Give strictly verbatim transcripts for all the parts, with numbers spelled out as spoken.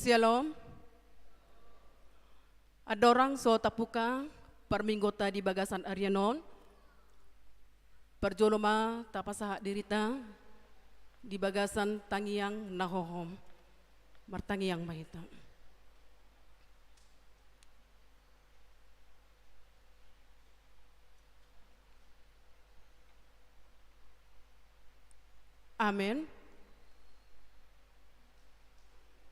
Syalom. Andorang so tabuka parmingguonta di bagasan arian on, parjolo ma tapasahat dirita di bagasan tangiang na hohom. Martangiang ma hita. Amen.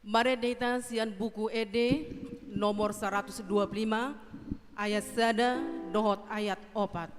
Marende hita sian Buku Ende nomor saratus dua pulu lima, ayat sada dohot ayat opat.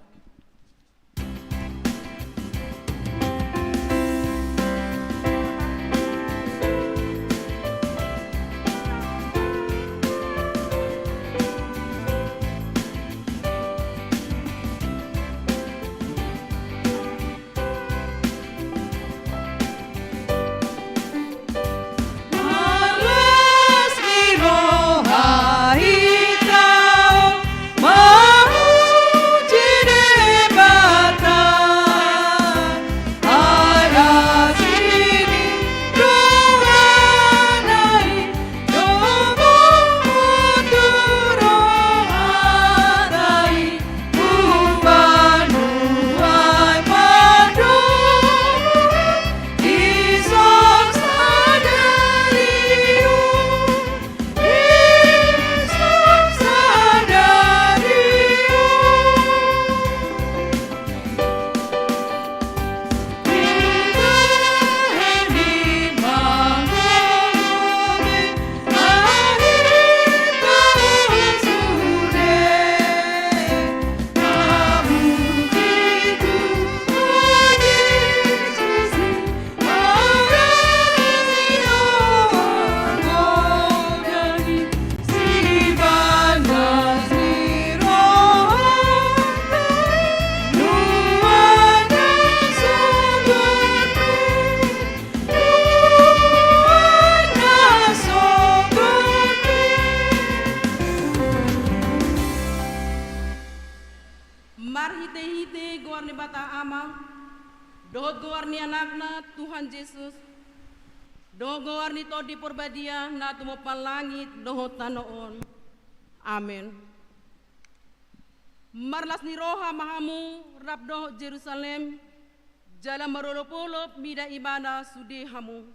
Marhitehite goar ni Debata Ama, dohot goar ni Anakna Tuhan Jesus, dohot goar ni Tondi Parbadia na tumompa langit dohot tano on. Amen. Marlas ni roha ma hamu rap dohot Jerusalem, jala marolopolop mida ibana sude hamu,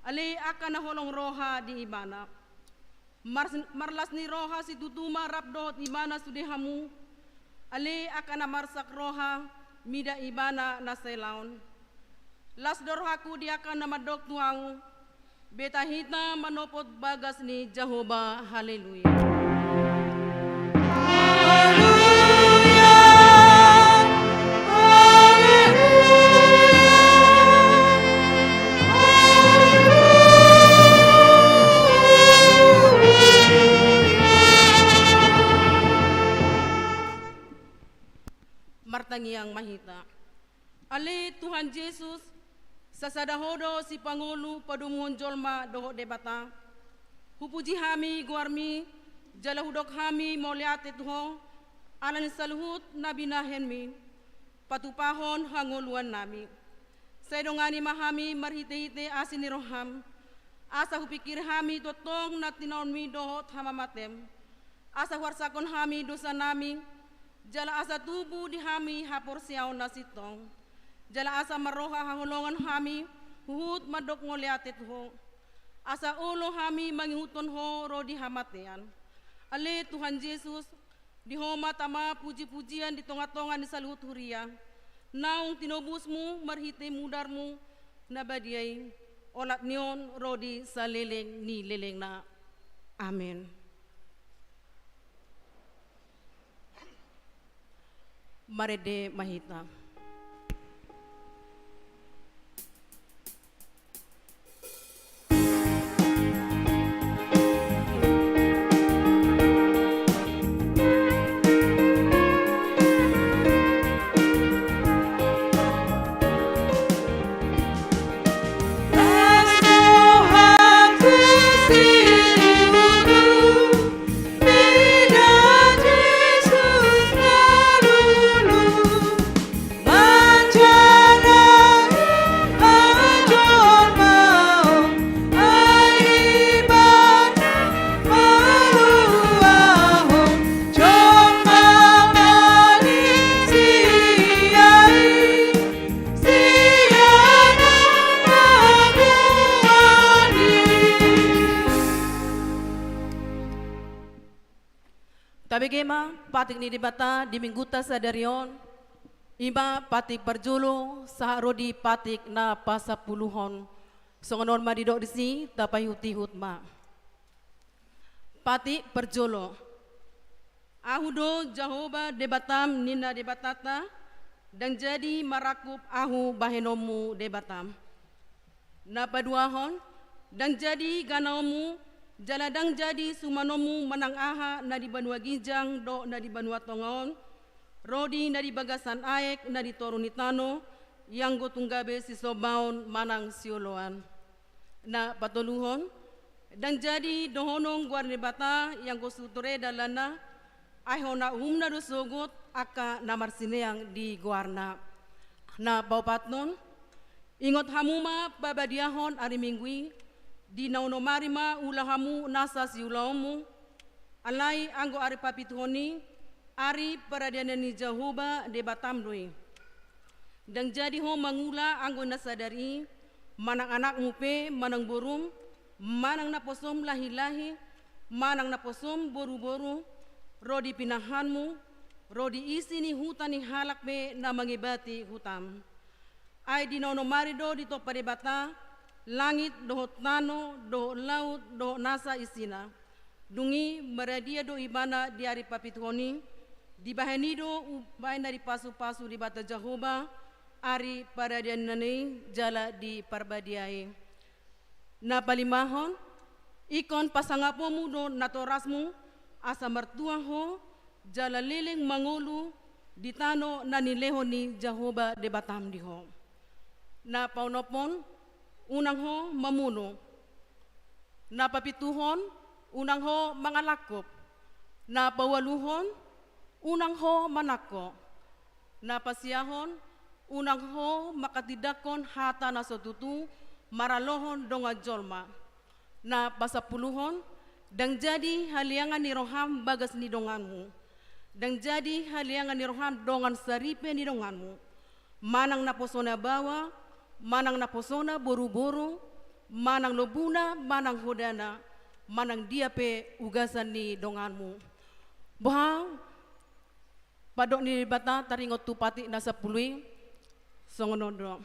ale angka na holong roha di ibana. Mar-, marlas ni roha situtu ma rap dohot ibana sude hamu, ale angka na marsak roha mida ibana na salelengon. Las do rohangku di angka na mandok tu ahu, beta hita manopot bagas ni Jahowa. Haleluya. Haleluya. Martangiang ma hita. Ale Tuhan Jesus, sasada Ho do sipangolu padomuhon jolma dohot Debata. Hupuji hami goarmi, jala hudok hami mauliate tu Ho, ala ni saluhut na binahenmi patupahon hangoluannami. Sai dongani ma hami marhitehite asi ni roham, asa hupingkiri hami tongtong na tinaonmi dohot hamamatem, asa huarsakhon hami dosanami, jala asa tubu di hami haporseaon na sintong, jala asa marroha haholongan hami huhut mandok mauliate tu Ho, asa olo hami mangihuthon Ho ro di hamatean. Ale Tuhan Jesus, di Ho ma tama pujipujian di tongatonga ni saluhut huria, naung tinobusmu marhite mudarmu na badia i, olat ni on ro di saleleng ni lelengna. Amen. Marende ma hita. Tabege ma patik ni Debata di minggunta sadari on, i ma patik parjolo sahat ro di patik na pasampuluhon. Songon on ma didok disi, tapaihut-ihut ma. Patik parjolo. Ahu do Jahowa Debatam ninna Debatanta, ndang jadi marangkup Ahu bahenonmu Debatam. Na paduahon, ndang jadi ganaonmu, jala ndang jadi sumanonmu manang aha na di banua ginjang dohot na di banua tonga on, ro di na di bagasan aek na di toru ni tano, ianggo tung gabe sisombaon manang sioloan. Na patoluhon, ndang jadi dohonon goar ni Debata ianggo suture dalanna, ai hona uhumna do sogot angka na marsineang di goarna. Na paopathon, ingot hamu ma pabadiahon ari Minggu i, di na onom ari ma ula hamu nasa siulaonmu, alai anggo ari papituhon i, ari paradianan ni Jahowa Debatam do i. Ndang jadi ho mangula anggo na sadari i, manang anakmu pe manang borum, manang naposom lahi-lahi, manang naposom boru-boru, ro di pinahanmu, ro di isi ni huta ni halak pe na mangebati hutam. Ai di na onom ari do ditompa Debata langit dohot tano dohot laut dohot nasa isina. Dung i maradia do ibana di ari papituhon i, dibahen i do umbahen na dipasu-pasu Debata Jahowa ari paradianan i jala diparbadiai. Na palimahon, ingkon pasangaponmu do natorasmu, asa martuang ho, jala leleng mangolu di tano na nilehon ni Jahowa Debatam di ho. Na paonomhon, unang ho mamunu. Na papituhon, unang ho mangalangkup. Na paualuhon, unang ho manangko. Na pasiahon, unang ho manghatindanghon hata na so tutu maralohon dongan jolma. Na pasampuluhon, ndang jadi haleangan ni roham bagas ni donganmu. Ndang jadi haleangan ni roham dongan saripe ni donganmu. Manang naposona baoa, manang naposona boru-boru, manang lombuna, manang hodana, manang dia pe ugasan ni donganmu. Boha pandok ni Debata taringot tu patik na sampulu i, songon on do.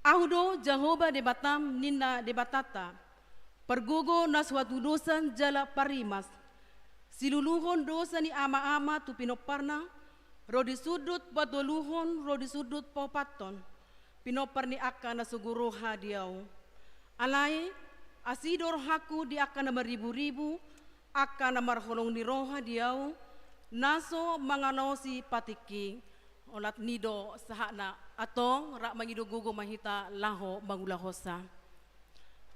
Ahu do Jahowa Debatam ninna Debatanta, pargogo na so hatudosan jala parimas. Siluluhon dosa ni ama-ama tu pinomparna, ro di sundut patoluhon, ro di sundut paopathon. Pinompar ni angka na sogo roha di ahu. Alai, asi do rohangku di angka na marribu-ribu, angka na marholong ni roha di ahu, na so mangalaosi patikki. Olat ni do sahatna, antong rap mangido gogo ma hita laho mangulahonsa.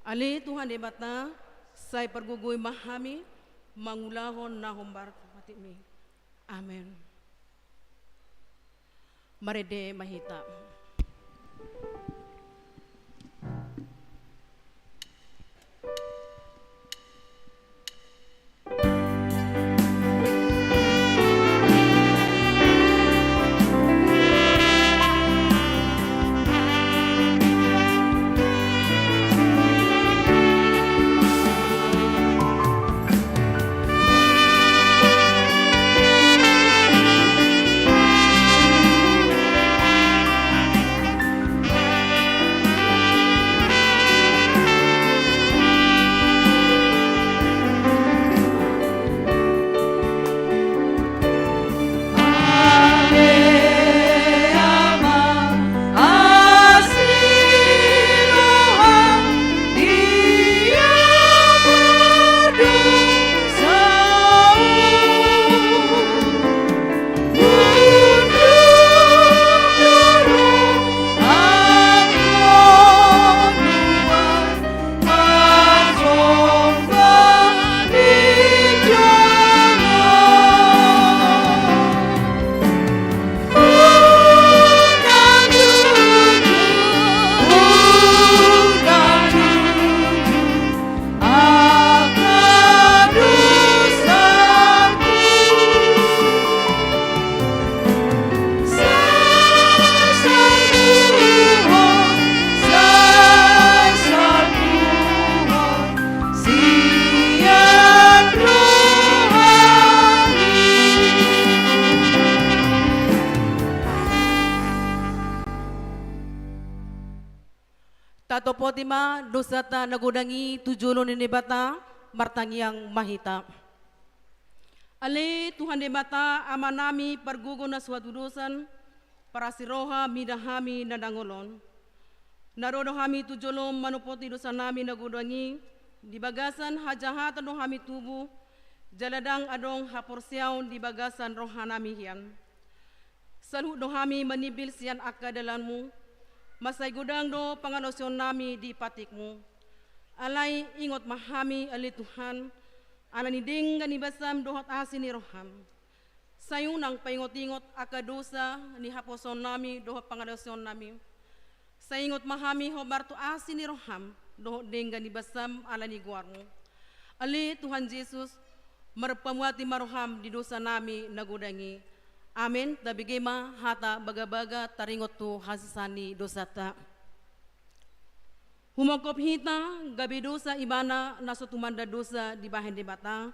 Ale Tuhan Debata, sai pargogoi ma hami mangulahon na hombar patikmi. Amen. Marende ma hita. Poti ma dosanta na godang i tu jolo ni Debata, martangiang ma hita. Ale Tuhan Debata, Amanami pargogo na so hatudosan, parasi roha mida hami na dangol on. Na ro do hami tu jolom manopoti dosanami na godang i, di bagasan hajahatan do hami tubu, jala ndang adong haporseaon di bagasan rohanami hian. Saluhut do hami manimbil sian angka dalanmu, mansai godang do pangalaosionnami di patikmu. Alai ingot ma hami ale Tuhan, ala ni denggan ni basam dohot asi ni roham. Sai unang paingot-ingot angka dosa ni haposoonnami dohot pangalaosionnami. Sai ingot ma hami hombar tu asi ni roham dohot denggan ni basam ala ni goarmu. Ale Tuhan Jesus, marpamuati ma roham di dosanami na godang i. Amen. Tabege ma hata bagabaga taringot tu hasesaan ni dosanta. Humongkop hita gabe dosa ibana na so tumanda dosa dibahen Debata,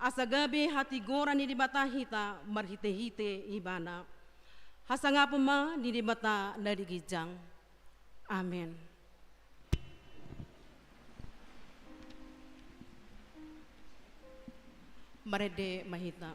asa gabe hatigoran ni Debata hita marhite-hite ibana. Hasangapon ma di Debata na di ginjang. Amen. Marende ma hita.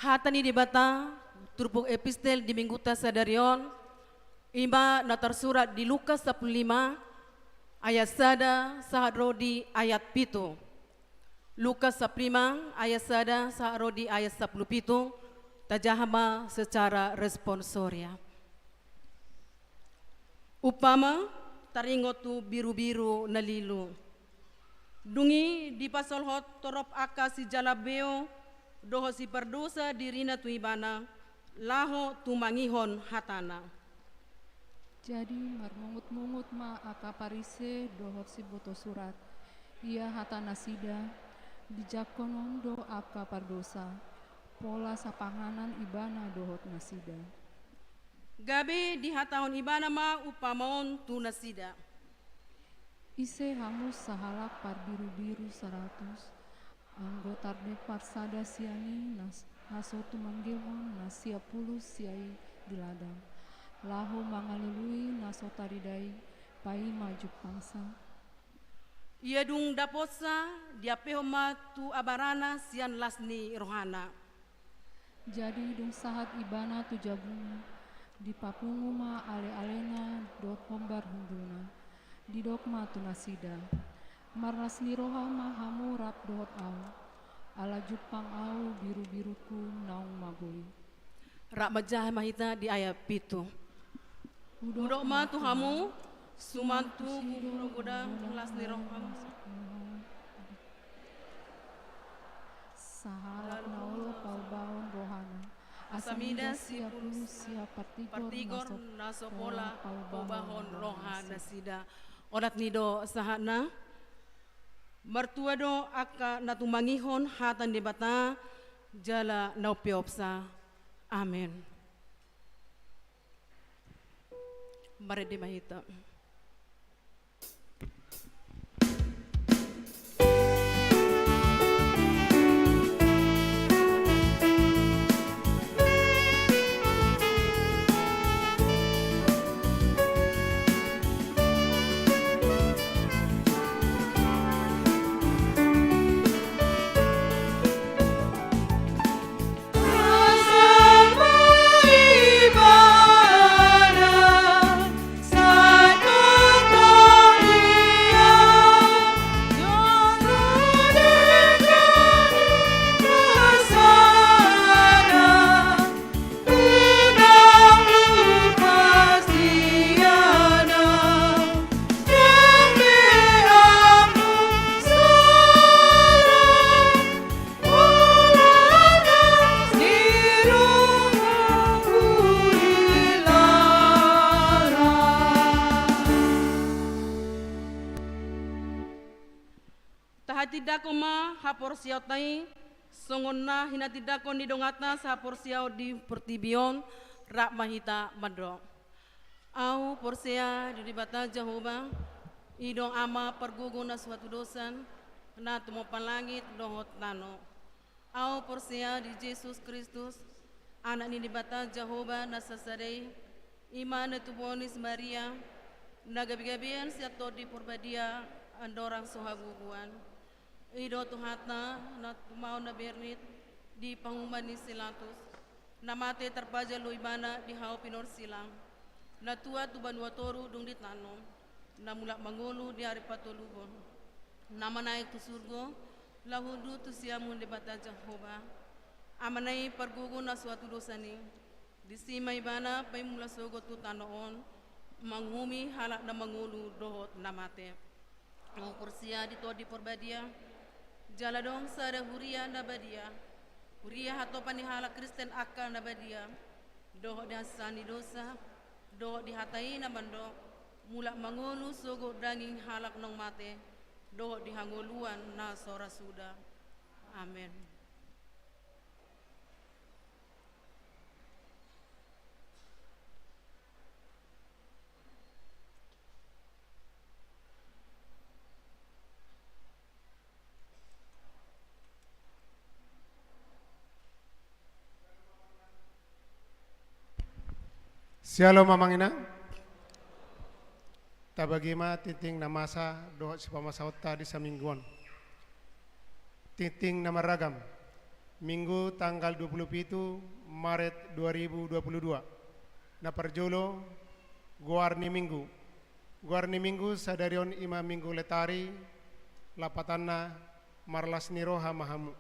Hata ni Debata, turpuk epistel di minggunta sadari on, i ma na tarsurat di Lukas sampulu lima, ayat sada sahat ro di ayat pitu. Lukas sampulu lima ayat sada sahat ro di ayat sampulu pitu, tajaha ma secara responsoria. Umpama taringot tu birubiru na lilu. Dung i dipasolhot torop angka sijalambeo dohot sipardosa dirina tu ibana, laho tumangihon hatana. Jadi marmungutmungut ma angka Parise dohot siboto surat. Ia hata nasida, dijangkon on do angka pardosa, pola sapanganan ibana dohot nasida. Gabe dihatahon ibana ma umpama on tu nasida. Ise hamu sahalak parbirubiru saratus, anggo tardok parsada sian i na, na so tumangihon na sia pulu sia i di ladang, laho mangalului na so tarida i, paima jumpangsa? Ia dung dapotsa, diampehon ma tu abarana sian las ni rohana. Jadi dung sahat ibana tu jabuna, dipapungu ma alealena dohot hombar hundulna. Didok ma tu nasida, marlas ni roha ma hamu rap dohot ahu, ala jumpang ahu birubirungku naung mago i. Rap manjaha ma hita di ayat pitu. Hudok ma tu hamu, suman tubu do godang las ni roham. Sahalak na olo paubahon rohana. Asa mida sia pulu sia partigor na so pola paubahon roha nasida. Olat ni do sahatna. Martua do angka na tumangihon hata ni Debata jala na umpeopsa. Amen. Marende ma hita. Tindangkon ma haporseaonta i, songon na hinatindangkon ni donganta sahaporseaon di portibi on. Rap ma hita mandok. Ahu porsea di Debata Jahowa, i do Ama pargogo na so hatudosan, na tumompa langit dohot tano. Ahu porsea di Jesus Kristus, Anak ni Debata Jahowa na sasada i, i ma na tubuhon ni si Maria, na gabegabean sian Tondi Porbadia, andorang so hagogoan. I do Tuhanta, na tumao na bernit di panguhuman ni si Pilatus, na mate tarpajalo Ibana di hau pinorsilang, na tua tu banua toru dung ditano, na mulak mangolu di ari patoluhon, na manaek tu surgo, laho hundul tu siamun Debata Jahowa, Amana i pargogo na so hatudosan i. Disi ma Ibana paimula sogot tu tano on, manguhumi halak na mangolu dohot na mate. Ahu porsea di Tondi Porbadia, jala adong sada huria na badia, huria hatopan ni halak Kristen angka na badia, dohot di hasesaan ni dosa, dohot di hata i na mandok, mulak mangolu sogot daging halak naung mate, dohot di hangoluan na so ra suda. Amen. Syalom amang inang. Tabagi ma tingting na masa dohot sipamasaonta di saminggu on. Tingting na marragam. Minggu tanggal dua puluh pitu Maret dua ribu dua puluh dua. Na parjolo, goar ni minggu. Goar ni minggu sadari on i ma Minggu Letari, lapatanna marlas ni roha ma hamu.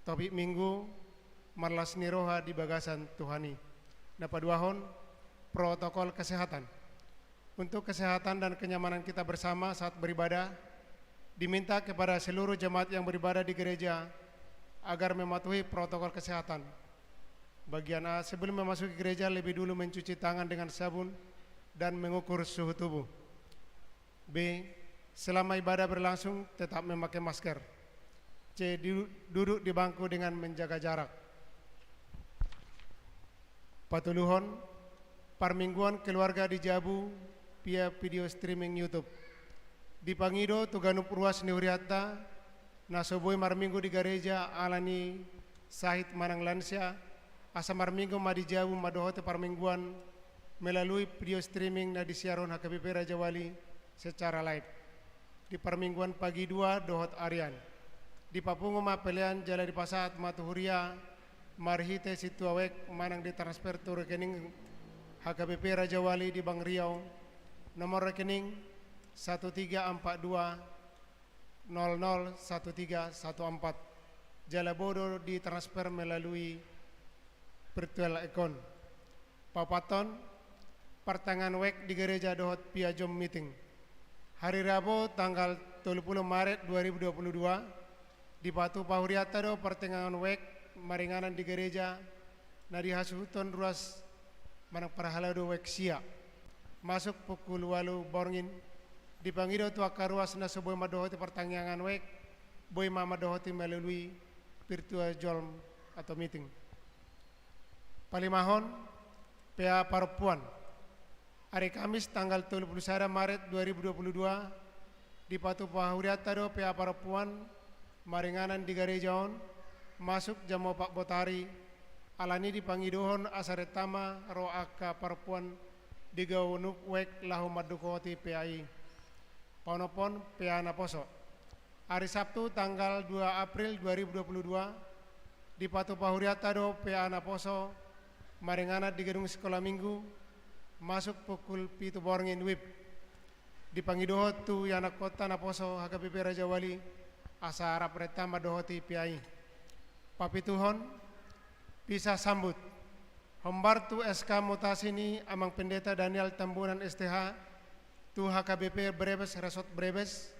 Topik minggu, marlas ni roha di bagasan Tuhan i. Na paduahon, protokol kesehatan. Untuk kesehatan dan kenyamanan kita bersama saat beribadah, diminta kepada seluruh jemaat yang beribadah di gereja agar mematuhi protokol kesehatan. Bagian A, sebelum memasuki gereja, lebih dulu mencuci tangan dengan sabun dan mengukur suhu tubuh. B, selama ibadah berlangsung, tetap memakai masker. C, du-, duduk di bangku dengan menjaga jarak. Patoluhon, parmingguan keluarga di jabu via video streaming YouTube. Dipangido tu ganup ruas ni hurianta, na so boi marminggu di gareja ala ni sahit manang lansia, asa marminggu ma di jabu mandohoti parmingguan melalui video streaming na disiarhon H K B P Raja Wali secara live di parmingguan pagi dua dohot arian. Dipapungu ma pelean jala dipasahat ma tu huria marhite sintua wek manang ditransfer tu rekening H K B P Raja Wali di Bank Riau, nomor rekening satu tiga empat dua nol nol satu tiga satu empat. Jala boi do ditransfer melalui virtual account. Paopathon, partangiangan wek di gareja dohot via Zoom meeting. Hari Rabu tanggal tolu puluh Maret dua ribu dua puluh dua, dipatupa hurianta do partangiangan wek maringanan di gareja na dihasuhuthon ruas manang parhalado wek sia. Masuk pukul ualu borngin, dipangido tu angka ruas na so boi mandohoti partangiangan wek, boi ma mandohoti melalui virtual Zoom atau meeting. Palimahon, P A parompuan. Ari Kamis tanggal tolu puluh sada Maret dua ribu dua puluh dua, dipatupa hurianta do P A parompuan maringanan di gareja on, masuk jam opat botari, ala ni dipangidohon asa rentama ro angka parompuan di ganup wek laho mandungkoti P A i. Paonomhon, P A naposo. Ari Sabtu tanggal dua April dua ribu dua puluh dua, dipatupa hurianta do P A naposo maringanan di gedung Sikola Minggu, masuk pukul pitu borngin wib. Dipangidohon tu ianakhonta naposo H K B P Raja Wali asa rap rentama mandohoti P A i. Papituhon, pisah sambut. Hombar tu S K mutasi ni Amang Pendeta Daniel Tambunan S T H, tu H K B P Brebes, Resort Brebes,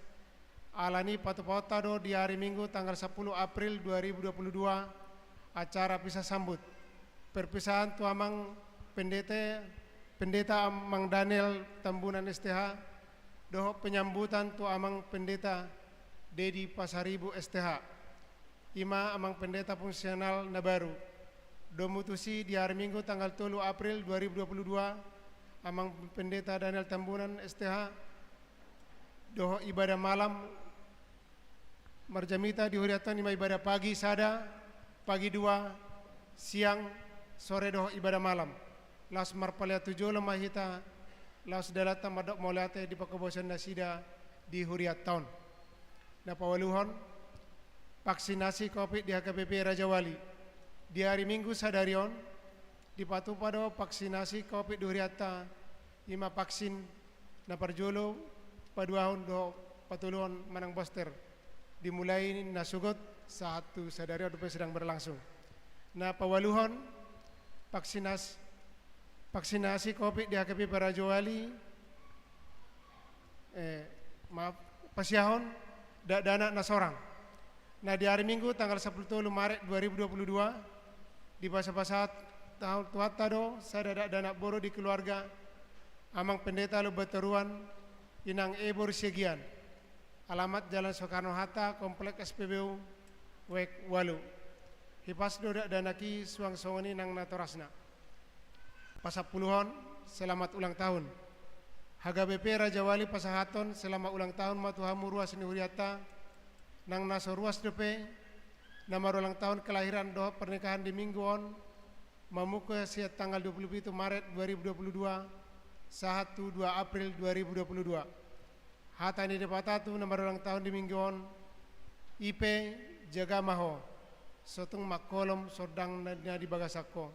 ala ni patupaonta do di ari Minggu tanggal sapuluh April dua ribu dua puluh dua, acara pisah sambut. Perpisahan tu Amang Pendeta, Pendeta Amang Daniel Tambunan S T H, dohot penyambutan tu Amang Pendeta Dedi Pasaribu S T H. I ma amang pendeta fungsional na baru. Domu tusi di hari Minggu tanggal tolu April dua ribu dua puluh dua, amang pendeta Daniel Tambunan S T H, dohot ibadah malam marjamita di hurianta on, i ma ibadah pagi sada, pagi dua, siang, sore dohot ibadah malam. Laos marpalia tu jolo ma hita, laos dalanta mandok mauliate di panghobasan nasida di hurianta on. Na paualuhon, vaksinasi covid di H K B P Rajawali. Di hari Minggu sadari on, dipatupa do vaksinasi covid di hurianta, i ma vaksin na parjolo, paduahon dohot patoluhon manang booster. Dimulai nasogot sahat tu sadari on dope sedang berlangsung. Na paualuhon, vaksinas-, vaksinasi covid di H K B P Rajawali, eh, maaf, pasiahon dakdanak na sorang. Na di hari Minggu tanggal sampulu tolu Maret dua ribu dua puluh dua, dipasupasahat Tuhanta do sada dakdanak boru di keluarga amang pendeta Lumbantoruan, Inang Ebor Siagian. Alamat Jalan Soekarno Hatta, Komplek S P B U, Wek ualu. Hipas do dakdanak i suang songon i nang natorasna. Pasampuluhon, selamat ulang tahun. H K B P Rajawali pasahathon selamat ulang tahun ma tu hamu ruas ni hurianta, nang na so ruas dope, na marulang tahun kelahiran dohot pernikahan di Minggu on, mamungka sian tanggal dua puluh pitu Maret dua ribu dua puluh dua sahat tu dua April dua ribu dua puluh dua. Hata ni Debata tu na marulang tahun di Minggu on, i pe jaga ma ho, so tung mangholom sondang na, na di bagasan ho.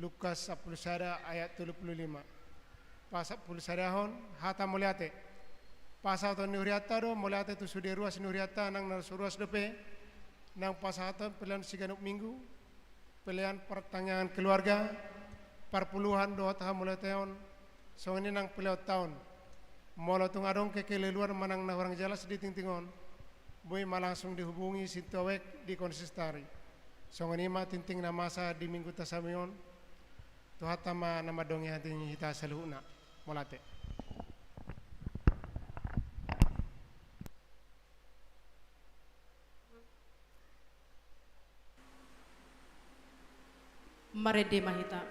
Lukas sampulu sada ayat tolu pulu lima. Pasampulu sadahon, hata mauliate. Pasahaton ni hurianta do mauliate tu sude ruas ni hurianta, nang na so ruas dope, nang pasahaton pelean siganup Minggu, pelean partangiangan keluarga, parpuluhan dohot hamauliateon, songon i nang pelean taon. Molo tung adong kekeliruan manang na hurang jelas di tingting on, boi ma langsung dihubungi sintua Wek di konsistori. Songon i ma tingting na masa di Mingguta sahali on. Tuhanta ma na mandongani hita saluhutna. Mauliate. Marende ma hita.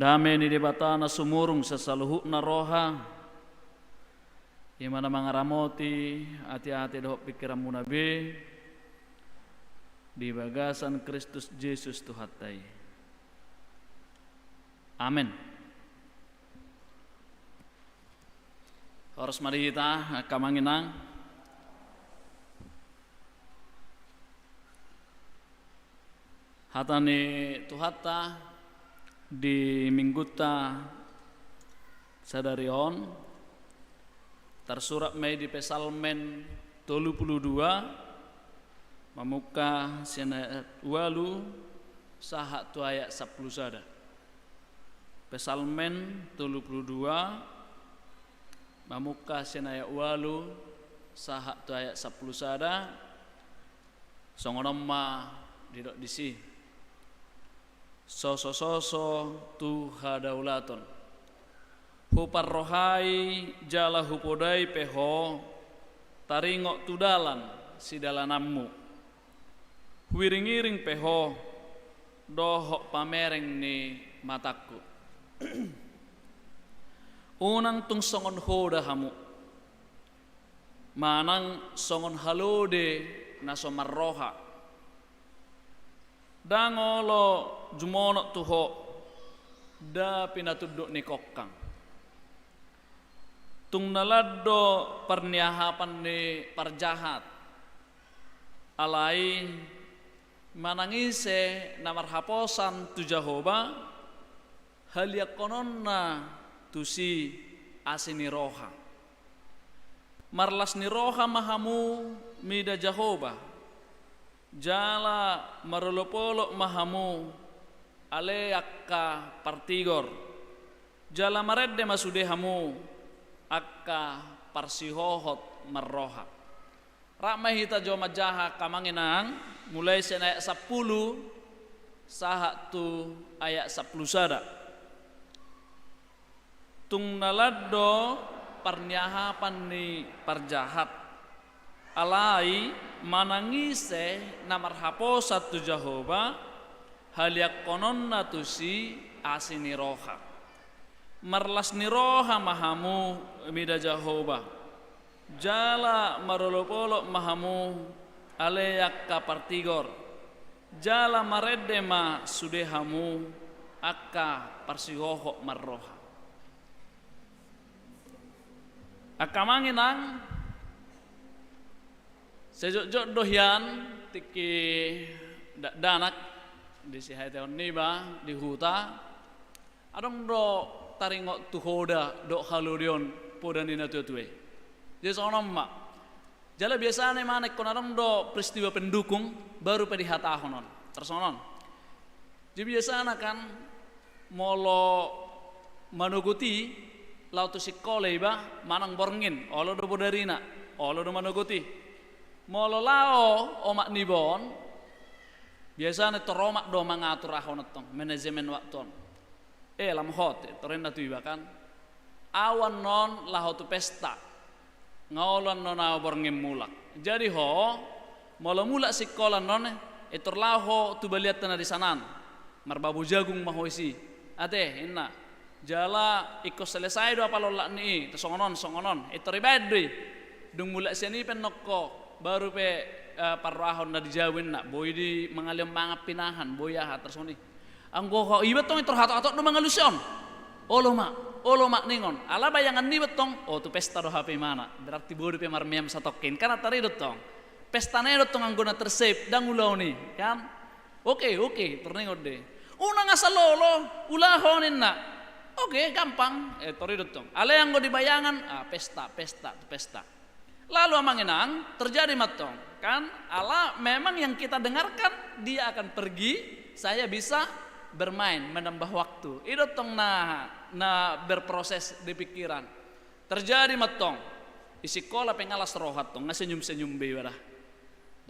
Dame ni Debata na sumurung sian saluhutna roha, i ma na mangaramoti ateate dohot pingkiranmuna be di bagasan Kristus Jesus Tuhanta i. Amen. Horas ma di hita angka amang inang. Hata ni Tuhanta di Minggunta sadari on tarsurat ma i di Psalmen tolu pulu dua, mamungka sian ayat ualu sahat tu ayat sampulu sada. Psalmen tolu pulu dua, mamungka sian ayat ualu sahat tu ayat sampulu sada. Songon on ma didok disi: Sosososo tu hadaulaton. Huparrohai jala hupodai pe ho, taringot tu dalan sidalananmu. Huiringiring pe ho dohot pamereng ni matangku. Unang tung songon hoda hamu, manang songon halode na so marroha. Ndang olo jumonok tu ho da pinatunduk ni kongkang. Tung na lan do parniahapan ni parjahat. Alai manang ise na marhaposan tu Jahowa, haliangkononna tusi asi ni roha. Marlas ni roha ma hamu mida Jahowa, jala marolopolop ma hamu ale angka partigor, jala marende ma sude hamu angka parsihohot marroha. Rap ma hita jo manjaha angka amang inang, mulai sian ayat sampulu sahat tu ayat sampulu sada. Tung na lan do parniahapan ni parjahat. Alai manang ise na marhaposan tu Jahowa, haliangkononna tusi asi ni roha. Marlas ni roha ma hamu mida Jahowa, jala marolopolop ma hamu ale angka partigor, jala marende ma sude hamu angka parsihohot marroha. Angka amang inang, sai jotjot do hian tingki dakdanak di sihateon niba di huta. Adong do taringot tu hoda dohot halode on poda ni natuatua i. Jadi songon on ma. Jala biasana i ma ingkon adong do peristiwa pendukung baru pe dihatahon on. Tarsongon on. Jadi biasana kan molo manogot i laho tu sikola iba manang borngin, olo do bodarina, olo do manogot i. Molo laho omak niba on, biasana tor omak do mangatur aha on tong, manajemen waktu on. Eh, lam hot, tor ninna tu iba kan. Au annon laho tu pesta. Nga olo annon au borngin mulak. Jadi ho, molo mulak sikola annon, eh, tor laho tu balianta na di sanan. Marbabo jagung ma ho disi. Ate, ninna. Jala ingkon selesai do apala olat ni i, tor songon on, songon on. Eh, tor dibaen do i. Dung mulak sian i pe annon ho, baru pe, eh, parrohahon na di jabu ninna. Boi di mangalean mangan pinahan, boi aha, tarsongon i. Anggo ho iba tong i tor hatop-hatop do mangalusi on. Olo ma, olo ma ningon. Ala bayangan niba tong, oh tu pesta do hape imana. Berarti boi dope marmeam satongkin. Kan taridok tong. Pesta na i do tong anggo na tersep, ndang ulaon i, kan? Oke, oke, tor ningon do i. Unang asal olo, ulahon ninna. Oke, gampang. Eh, taridok tong. Alai anggo di bayangan, ah, pesta, pesta, pesta. Lalu amang inang, terjadi ma tong, kan? Ala memang yang kita dengarkan, dia akan pergi, saya bisa bermain, menambah waktu. I do tong na, na berproses di pikiran. Terjadi ma tong. Di sikola pe nga las roha tong, nga senyum-senyum be iba da.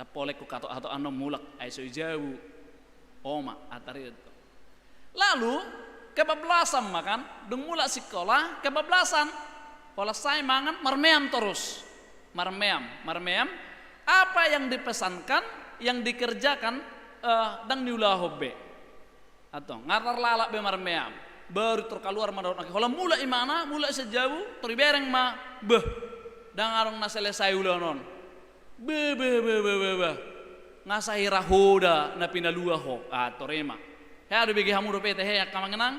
Ndang pola ingkon hatop-hatop annon mulak, ai so di jabu. Oma, ah, taridok tong. Lalu, kebablasan ma kan, dung mulak sikola, kebablasan. Holan sae mangan, marmeam torus. Marmeam, marmeam. Apa yang dipesankan, yang dikerjakan, eh, ndang niulahon be. Antong, nga tarlalap be marmeam. Baru tor kaluar ma dohot nangkin. Holan mulak imana, mulak sian jabu, tor dibereng ma, beh. Ndang adong na selesai ulaon on. Beh, beh, beh, beh, beh, beh. Nga sahira ho da na pinalua ho. Ah, tor i ma. Hea do bege hamu dope ate he angka amang inang.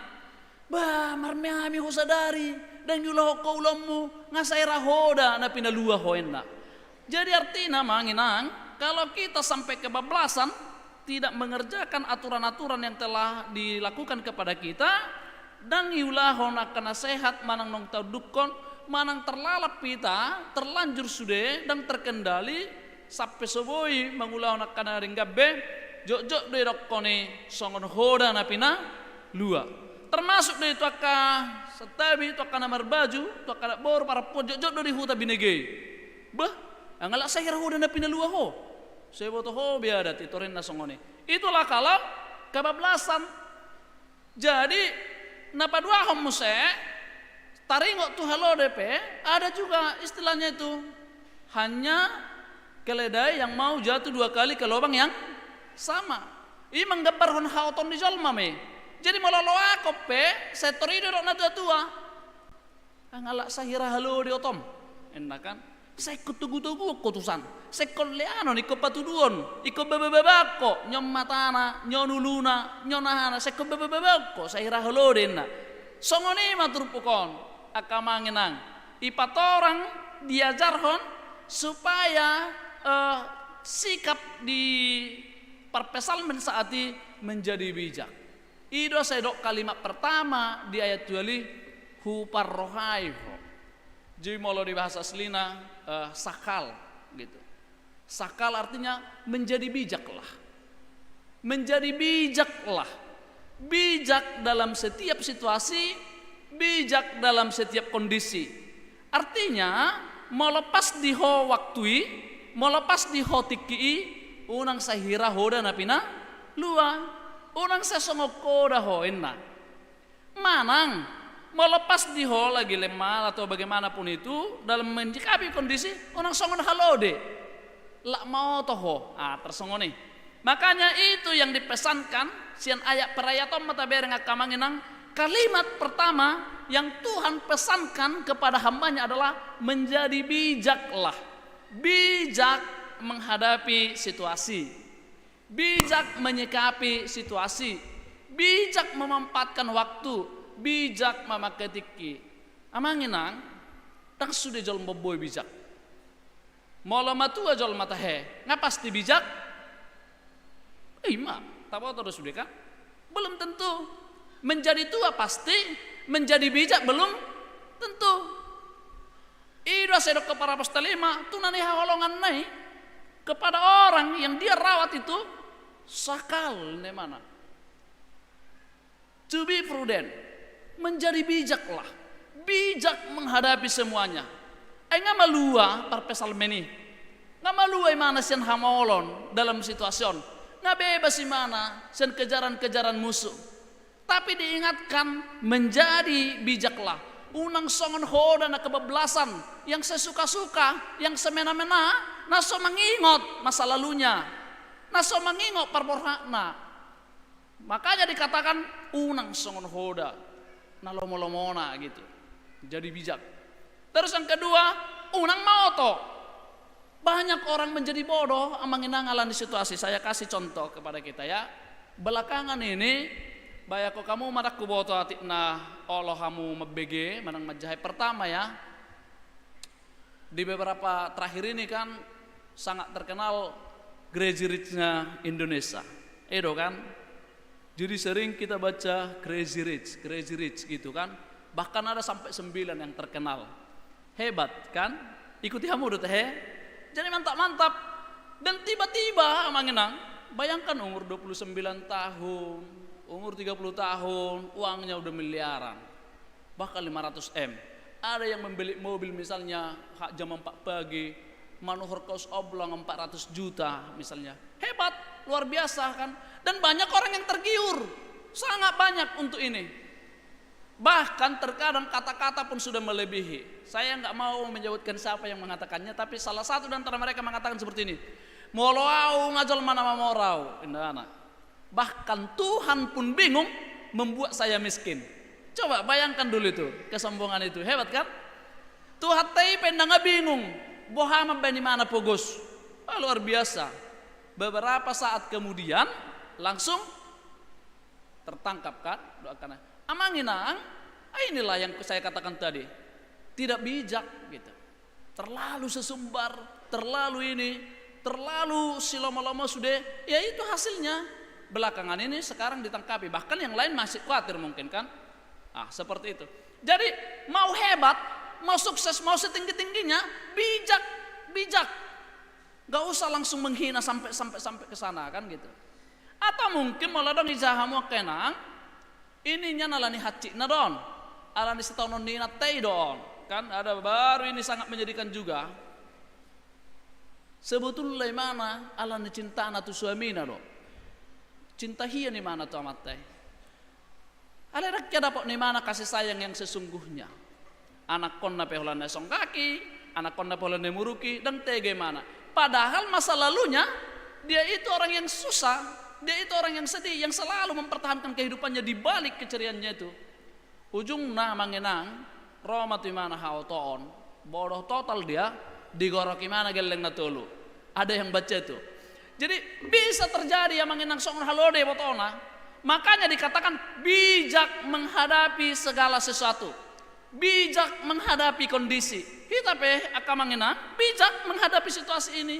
Bah, marmeam i ho sadari. Ndang diulahon ho ulaonmu. Nga sahira ho da na pinalua ho ninna. Jadi artina amang inang, kalau kita sampai kebablasan, tidak mengerjakan aturan-aturan yang telah dilakukan kepada kita, ndang iulahon angka nasehat manang naung taundukkon, manang terlalap hita, terlanjur sude, ndang terkendali, sampe so boi mangulahon angka na denggan be, jotjot do idokkon i songon ho da na pinalua. Termasuk do i tu angka santabi, tu angka na marbaju, tu angka na boru, parompuan, jotjot do di huta binege i. Bah, nga las sahira ho da na pinalua ho. So iboto ho be adat i, tor ninna songon i. Itulah kalau kebablasan. Jadi, na paduahon muse, taringot tu halode pe, ada juga istilahnya itu. Hanya keledai yang mau jatuh dua kali ke lubang yang sama. I manggambarhon haoton ni jolma ma i. Jadi, molo loakon pe, sai tor i do didok natuatua. Nga lak sahira halode otom, inna kan. Sai ingkon togutoguon ho tusan, sai ingkon leanon, ingkon patuduon, ingkon babababaon ho, nion matana, nion uluna, nion ahana, sai ingkon babababaon ho sahira halode, inna. Songon i ma turpuk on, angka amang inang, ipatorang, diajarhon supaya eh, sikap di parpsalmen saat i menjadi bijak. I do sai didok kalimat pertama di ayat ualu i, huparrohai ho. Jadi molo di bahasa aslina eh, sakal gitu. Sakal artinya menjadi bijaklah. Menjadi bijaklah. Bijak dalam setiap situasi, bijak dalam setiap kondisi. Artinya, molo pas di ho waktu i, molo pas di ho tingki i, unang sahira ho da na pinalua, unang sasongon ho da ho, inna. Manang, molo pas di ho lagi lemah atau bagaimanapun itu, dalam menyikapi kondisi, unang songon halode. Lak maoto ho, ah, tarsongon i. Makanya itu yang dipesankan, sian ayat per ayat on ma tabereng angka amang inang, kalimat pertama yang Tuhan pesankan kepada hamba-Nya adalah menjadi bijaklah. Bijak menghadapi situasi. Bijak menyikapi situasi, bijak memanfaatkan waktu, bijak memakai tingki. Amang inang, ndang sude jolma boi bijak. Molo matua jolma tahe, nga pasti bijak? Ima, taboto do sude kan? Belum tentu. Menjadi tua pasti, menjadi bijak belum tentu. I do asa didok Parapostol i ma tu na nihaholonganna i, kepada orang yang dia rawat itu, sakal, ninna imana. To be prudent, menjadi bijaklah, bijak menghadapi semuanya. Ai nga malua parpsalmen i, nga malua imana sian hamaolon dalam situasi on, nga bebas imana sian kejaran-kejaran musuh. Tapi diingatkan, menjadi bijaklah. Unang songon ho da na kebablasan, yang sesuka-suka, yang semena-mena, na so mangingot masa lalunya, na so mangingot parborhatna. Makanya dikatakan, unang songon ho da na lomo-lomona gitu. Jadi bijak. Terus yang kedua, unang maoto. Banyak orang menjadi bodoh, amang inang, ala ni situasi. Saya kasih contoh kepada kita ya. Belakangan ini, bayakhon hamu ma, ndang huboto atik na olo hamu mambege manang manjaha. Pertama ya, di beberapa terakhir ini kan sangat terkenal Crazy Rich-nya Indonesia. I do kan? Jadi sering kita baca Crazy Rich, Crazy Rich gitu kan. Bahkan ada sampai sembilan yang terkenal. Hebat kan? Ikuti hamu do tahe. Jadi mantap-mantap. Dan tiba-tiba, amang inang, bayangkan umur dua puluh sembilan tahun, umur tiga puluh tahun, uangnya udah miliaran. Bahkan lima ratus M. Ada yang membeli mobil misalnya hak jam empat pagi, manuhor kaus oblong empat ratus juta misalnya. Hebat, luar biasa kan? Dan banyak orang yang tergiur. Sangat banyak untuk ini. Bahkan terkadang kata-kata pun sudah melebihi. Saya nggak mau menyebutkan siapa yang mengatakannya, tapi salah satu di antara mereka mengatakan seperti ini, "Molo au nga jolma na mamora au," inna. Bahkan Tuhan pun bingung membuat saya miskin. Coba bayangkan dulu itu, kesombongan itu. Hebat kan? Tuhanta i pe nunga bingung, boha mambaen imana pogos. Ah, luar biasa. Beberapa saat kemudian, langsung tertangkap kan doakannya. Amang inang, ah, inilah yang saya katakan tadi. Tidak bijak gitu. Terlalu sesumbar, terlalu ini, terlalu silomo-lomo sude. Ya itu hasilnya. Belakangan ini sekarang ditangkapi. Bahkan yang lain masih khawatir mungkin kan. Ah, seperti itu. Jadi mau hebat, mau sukses, mau setinggi-tingginya, bijak, bijak. Gak usah langsung menghina sampai sampai sampai ke sana kan gitu. Atau mungkin molo adong ijaha hamu angka inang, ini nian ala ni hansit na do on, ala ni sitaonon ni inanta i do on. Kan ada baru ini sangat menyedihkan juga. Sebetulna imana ala ni cintana tu suamina do. Cinta hian imana tu amanta i. Alai ndang hea dapot ni imana kasih sayang yang sesungguhnya. Anakkonna pe holan na songgaki, anakkonna pe holan na muruki, ndang tega imana. Padahal masa lalunya, dia itu orang yang susah, dia itu orang yang sedih, yang selalu mempertahankan kehidupannya di balik keceriaannya itu. Ujungna, amang inang, Ro ma tu imana haotoon, bodoh total dia, digorok imana gelleng na tolu. Ada yang baca itu. Jadi bisa terjadi, amang inang, songon halo do ibotona. Makanya dikatakan bijak menghadapi segala sesuatu. Bijak menghadapi kondisi. Hita pe, angka amang inang, bijak menghadapi situasi ini.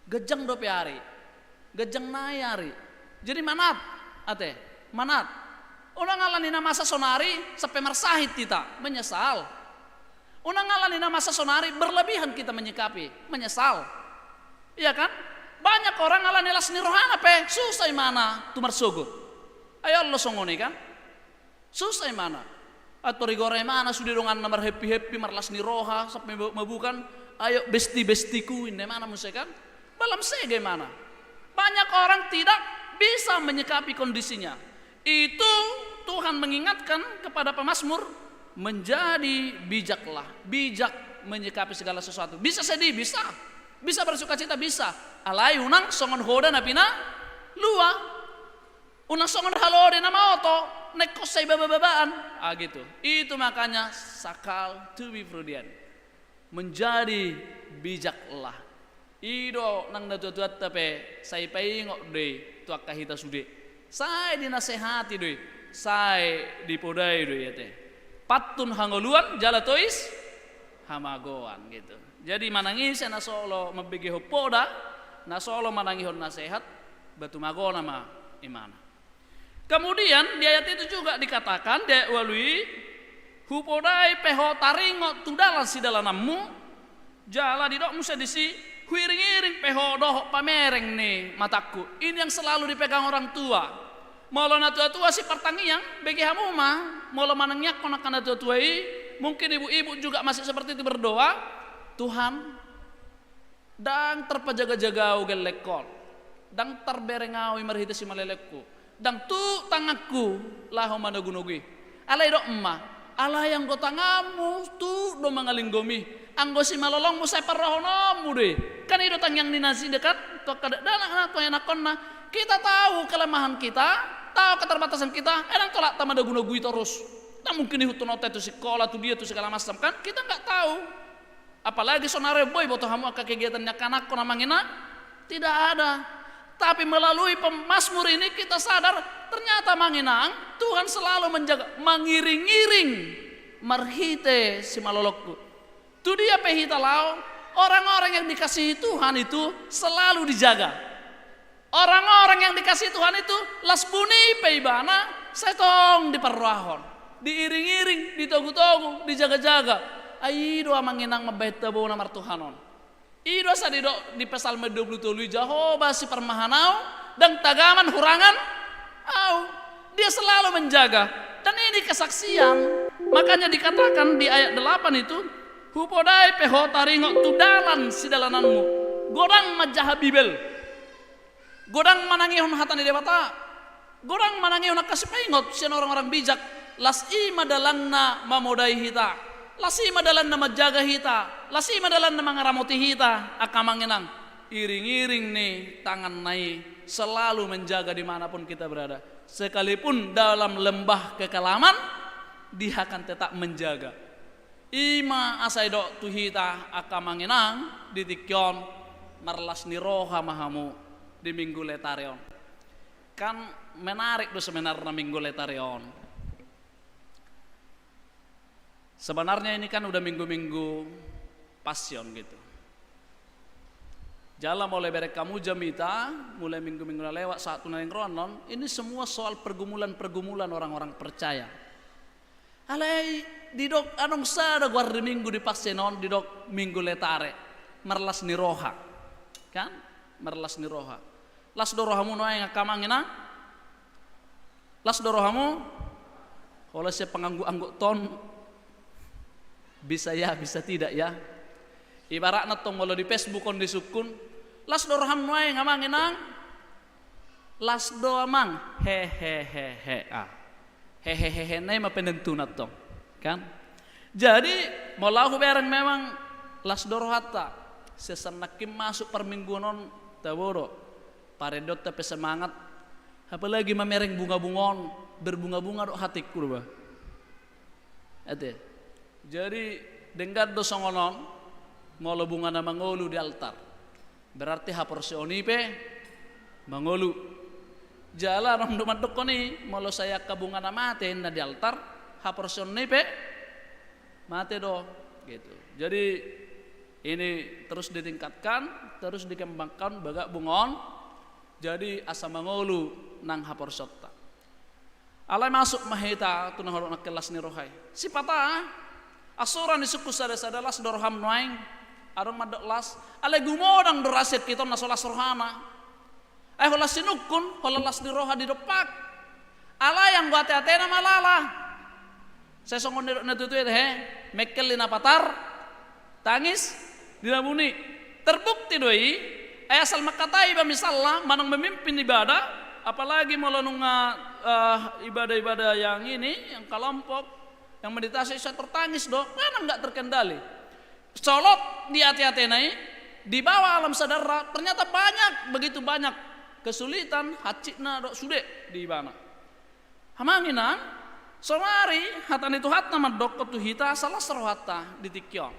Ganjang dope ari. Ganjang nai ari. Jadi manat, ate, manat. Unang alani na masa sonari sampe marsahit hita, menyesal. Unang alani na masa sonari berlebihan kita menyikapi, menyesal. Iya kan? Banyak orang alani las ni rohana pe susah imana tu marsogot. Ai olo songon i kan? Susah imana. Atau rigor imana sude donganna marhappy-happy, marlas ni roha, sampe ma-, mabukan, "Ayo besti-bestiku," inna imana muse kan. Balam sega imana. Banyak orang tidak bisa menyikapi kondisinya. Itu Tuhan mengingatkan kepada pemazmur, "Menjadi bijaklah." Bijak menyikapi segala sesuatu. Bisa sedih, bisa. Bisa bersukacita, bisa. Alai unang songon hoda na pinalua. Unang songon halo do na maoto, na ingkon sai baba-babaan. Ah, gitu. Itu makanya sakal, to be prudent. Menjadi bijaklah. I do nang natua-tuanta pe sai paingot do i tu angka hita sude. Sai dinasehati do i, sai dipodai do i, ate. Pantun hangoluan jala tois hamagoan, gitu. Jadi manang ise na so olo mambegehon poda, na so olo manangihon nasehat, ba tumagona ma imana. Kemudian di ayat itu juga dikatakan, di ayat ualu i, "Hupodai pe ho taringot tu dalan sidalananmu," jala didok muse disi, "Huiring-iring pe ho dohot pamereng ni matangku." Ini yang selalu dipegang orang tua. Molo natua-tua sipartangiang, bege hamu ma, molo manangiangkon angka natua-tua i, mungkin ibu-ibu juga masih seperti itu berdoa, "Tuhan, ndang tarpajaga-jaga ahu gellengkon, ndang tarbereng ahu i marhite simalelengku, ndang tuk tanganku laho manogu-nogu i." Alai dok ma, "Alai anggo tanganmu tuk do mangalinggomi, anggo simalolongmu sai parrohahononmu do i." Kan i do tangiang ni nasida kan, tu angka dakdanak na, tu ianakkonna. Kita tahu kelemahan kita, tahu keterbatasan kita, ai ndang tolap ta manogu-nogu i torus. Ndang mungkin ihuthon on ta tu sikola, tu dia, tu segala macam kan, kita nggak tahu. Apalagi sonari boi boto hamu angka kegiatan ni angka anakkon, amang inang? Tidak ada. Tapi melalui pemazmur ini kita sadar, ternyata, amang inang, Tuhan selalu menjaga, mangiring-iring marhite simalolongku. Tu dia pe hita laho, orang-orang yang dikasihi Tuhan itu selalu dijaga. Orang-orang yang dikasihi Tuhan itu, las buni pe ibana, sai tong diparrohahon, diiring-iring, ditogu-togu, dijaga-jaga. Ai i do, amang inang, mambahen tabo na martuhan on. I do asa didok di Psalmen dua puluh tolu i, "Jahowa siparmahan ahu, ndang tagaman hurangan ahu." Dia selalu menjaga. Dan ini kesaksian. Makanya dikatakan di ayat delapan itu, "Hupodai pe ho taringot tu dalan sidalananmu." Godang manjaha Bibel. Godang manangihon hata ni Debata. Godang manangihon angka sipaingot sian orang-orang bijak. Las i ma dalanna mamodai hita. Las i ma dalanna manjaga hita. Las i ma dalanna mangaramoti hita, angka amang inang. Iring-iring ni tanganna i selalu menjaga di mana pun kita berada. Sekalipun dalam lembah kekelaman, Dia akan tetap menjaga. I ma asa didok tu hita, angka amang inang, di tingki on, marlas ni roha ma hamu di Minggu Letare on. Kan menarik do sebenarna Minggu Letare on. Sebenarnya ini kan udah minggu-minggu Passion gitu. Jala molo ibereng hamu jamita, mulai minggu-minggu na lewat sahat tu na naeng ro annon, ini semua soal pergumulan-pergumulan orang-orang percaya. Alai didok adong sada goar ni minggu di Passion on, didok Minggu Letare, marlas ni roha. Kan? Marlas ni roha. Las do rohamu nuaeng, angka amang inang? Las do rohamu? Olo, sian pangangguk-angguk ton, bisa ya, bisa tidak ya. Ibaratna tong molo di Facebook on disungkun, "Las do roham nuaeng, amang inang?" "Las do, amang." Hehehehe. Ah. Hehehehe nai ma penentuna tong. Kan? Jadi, molo ahu bereng memang las do rohanta. Sian nangkin masuk parmingguon on, tabo do. Parendeonta pe semangat. Apalagi mamereng bunga-bunga on, berbunga-bunga do hatangku do ba. Ate. Jadi, denggan do songon on, molo bunga na mangolu di altar. Berarti haporseaon i pe mangolu. Jala adong do mandokkon i, molo sai angka bunga na mate inna di altar, haporseaonna i pe mate do. Gitu. Jadi, ini terus ditingkatkan, terus dikembangkan, bagak bunga on, jadi asa mangolu nang haporseaonta. Alai masuk ma hita tu na hudok nangkin las ni roha i. Sipata, asura ni sungkun sada-sada las do roham nuaeng, adong mandok las, alai gumodang do ra sian hita on na so las rohana. Ai holan sinungkun, holan las ni roha didompak. Alai anggo ate-atena malala. Sai songon nidok na tutu i, he, mengkel di na patar, tangis di na buni. Terbukti do i, ai asal mangkatai iba misalna, manang memimpin ibadah, apalagi molo nunga, eh, ibadah-ibadah yang ini, yang kelompok, yang meditasi, sai tertangis do, manang nggak terkendali. Solot di ate-atena i, di bawah alam sadarna, ternyata banyak, begitu banyak kesulitan, hansitna dohot sude di ibana. Amang inang, sonari hata ni Tuhanta mandok tu hita asa las rohanta di tingki on.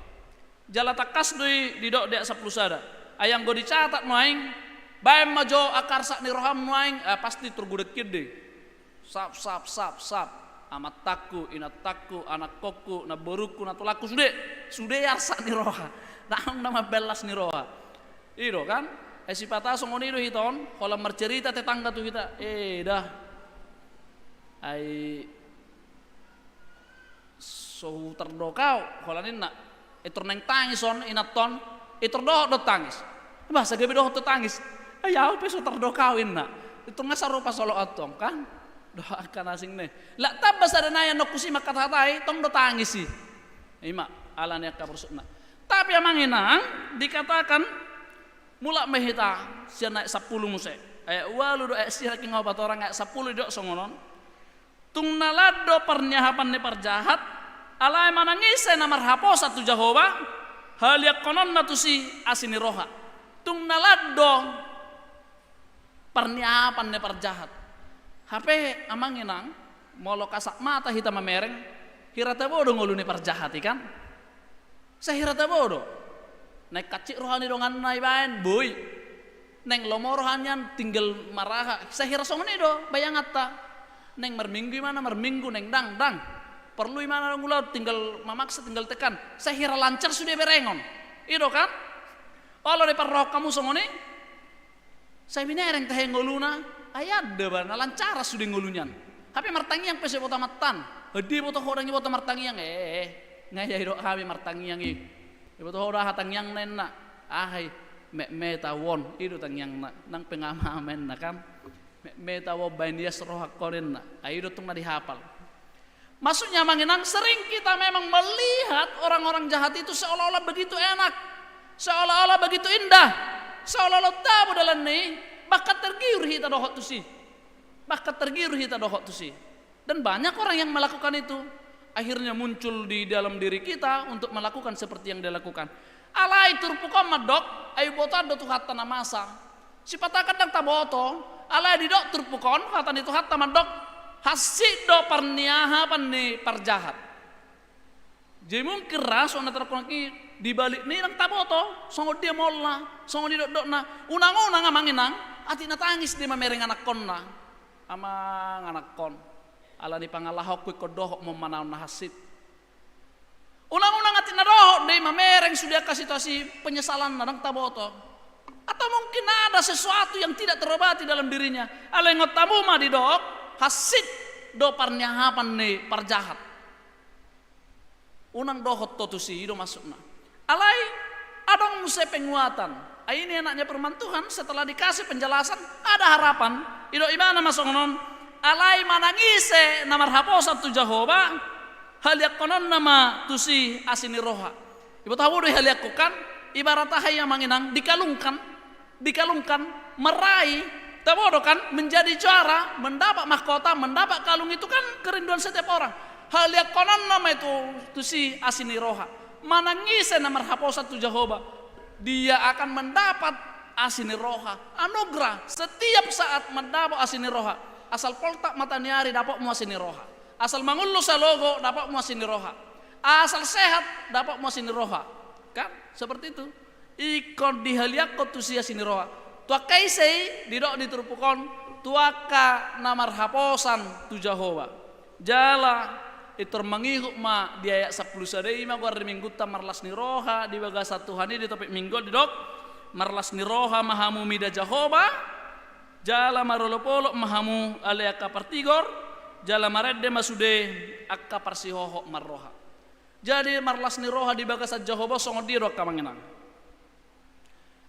Jala tangkas do i didok di ayat sampulu sada. Ai anggo dicatat nuaeng, baen ma jo angka arsak ni roham nuaeng, eh, pasti tor godang hian do i. Sap, sap, sap, sap. Amantangku, inantangku, anakkonku, namborungku, natulangku, sude. Sude arsak ni roha. Ndang na mambaen las ni roha. I do kan? Ai sipata songon i do hita on, holan marcerita tetangga tu hita. Eh, dah. Ai so hutar dohot au, holan ninna. Itor naeng tangis on, inanta on, itor dohot do tangis. Boasa gabe dohot do tangis? Ai au pe so hutar dohot au, inna. Itor nga sarupa soloan tong kan? Dohot angka na asing ne. Lak tamba sada nai anakku si mangkatahatai, tong do tangis i. Ima, ala ni angka porseaonna. Tapi amang inang, dikatakan, mulak ma hita sian ayat sampulu muse. Ayat ualu dohot ayat sia nangkin nga hupatorang, ayat sampulu didok songon on. Tung na lan do parniahapan ni parjahat, alai manang ise na marhaposan tu Jahowa, haliangkononna tusi asi ni roha. Tung na lan do parniahapan ni parjahat. Hape amang inang, molo kasat mata hita mamereng, hira tabo do ngolu ni parjahat i kan? Sai hira tabo do. Naeng hansit roha ni donganna ibaen, boi. Naeng lomo roha nian, tinggal maraha. Sai hira songon i do bayanganta. Naeng marminggu ibana, marminggu, naeng ndang, ndang. Porlu ibana ulaon, tinggal mamaksa, tinggal tekan. Sai hira lancar sude berengon. I do kan? Olo diparrohahon hamu songon i. Sai binereng tahe ngoluna, ai adong do ba na lancar sude ngolu nian. Hape martangiang pe so diboto amantan. Dia diboto ho, ndang diboto martangiang, eh, eh, eh. Nga ia didok hami martangiang i. Diboto ho do aha tangiangna, inna. Aha i, metmet au on, i do tangiangna. Ndang pe nga ama-ama, inna kan. Metmet au on, baen ias rohangkon, inna. Ai i do tong na dihapal. Maksudnya, amang inang, sering kita memang melihat orang-orang jahat itu seolah-olah begitu enak, seolah-olah begitu indah, seolah-olah tabo dalan ni, bahkan tergiur hita dohot tusi. Bahkan tergiur hita dohot tusi. Dan banyak orang yang melakukan itu. Akhirnya muncul di dalam diri kita untuk melakukan seperti yang dia lakukan. Alai turpuk on mandok, ai hubotoan do Tuhanta na masa. Sipata ndang taboto, alai didok turpuk on, hata ni Tuhanta mandok, hansit do parniahapan ni parjahat. Jadi mungkin ra songon na tarkunak i, di balik ni ndang taboto, songon dia moolna, songon dia dokdokna, unang-unang amang inang, atik na tangis dia mamereng anakkonna. Amang anakkon, ala ni pangalahonku ingkon dohot ma on manaon na hansit. Unang-unang atik na dohot do i mamereng sude angka situasi penyesalanna ndang taboto. Atau mungkin ada sesuatu yang tidak terobati dalam dirinya. Alai ingot hamu ma didok, hansit do parniahapan ni parjahat. Unang dohot ho tusi, i do maksudna. Alai adong muse penguatan. Ai ini anaknya firman Tuhan, setelah dikasih penjelasan, ada harapan. Didok ibana ma songon on, alai manang ise na marhaposan tu Jahowa, haliangkononna ma tusi asi ni roha. Diboto hamu do i haliangkon kan? Ibarat aha i amang inang, dikalungkan, dikalungkan, meraih, tabo do kan, menjadi juara, mendapat mahkota, mendapat kalung, itu kan kerinduan setiap orang. Haliangkononna ma i tusi asi ni roha. Manang ise na marhaposan tu Jahowa, dia akan mendapat asi ni roha. Anugerah, setiap saat mendapat asi ni roha. Asal poltak mataniari, dapot hamu asi ni roha. Asal mangolu salogo, dapot hamu asi ni roha. Asal sehat, dapot ma asi ni roha. Kan? Seperti itu. Ingkon dihaliangkon tusi asi ni roha. Tu angka ise i, didok di turpuk on, tu angka na marhaposan tu Jahowa. Jala, pintor mangihut ma di ayat sampulu sada i ma goar ni minggunta marlas ni roha di bagasan Tuhan i di topik minggu on didok, marlas ni roha ma hamu mida Jahowa, jala marolopolop ma hamu ale angka partigor, jala marende ma sude angka parsihohot marroha. Jadi marlas ni roha di bagasan Jahowa songon dia do angka amang inang.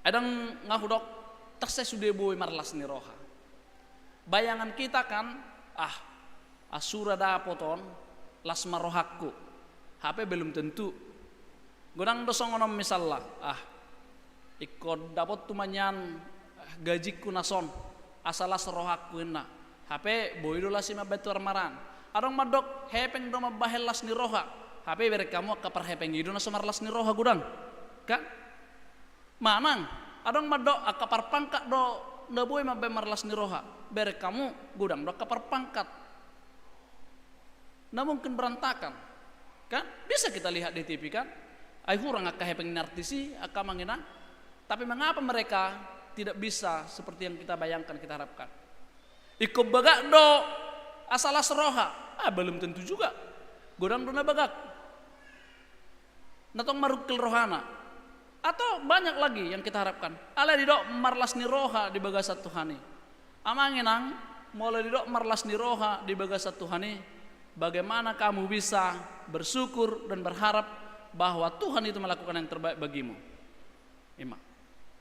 Ai ndang nga hudok, tar sai sude boi marlas ni roha. Bayangan kita kan, ah, ah, sura dapot on, las ma rohangku. Hape belum tentu. Godang do songon on misalna, ah, ingkon dapothu ma nian, ah, gajingku na son, asa las rohangku inna. Hape boi do las i mambahen tu armaran. Adong mandok, hepeng do mambahen las ni roha. Hape ibereng hamu angka parhepeng i do na so marlas ni roha godang. Kan? Manang, adong mandok angka parpangkat do na boi mambahen marlas ni roha. Bereng hamu godang do angka parpangkat. Na mungkin berantakan. Kan? Bisa kita lihat di T V kan? Ai hurang angka hepeng ni artis i, angka amang inang. Tapi mengapa mereka tidak bisa seperti yang kita bayangkan, kita harapkan? Ingkon bagak do asa las roha. Ah, belum tentu juga. Godang do na bagak. Na tong marungkil rohana. Atau banyak lagi yang kita harapkan. Alai didok marlas ni roha di bagasan Tuhan i. Amang inang, molo didok marlas ni roha di bagasan Tuhan i, bagaimana kamu bisa bersyukur dan berharap bahwa Tuhan itu melakukan yang terbaik bagimu? I ma.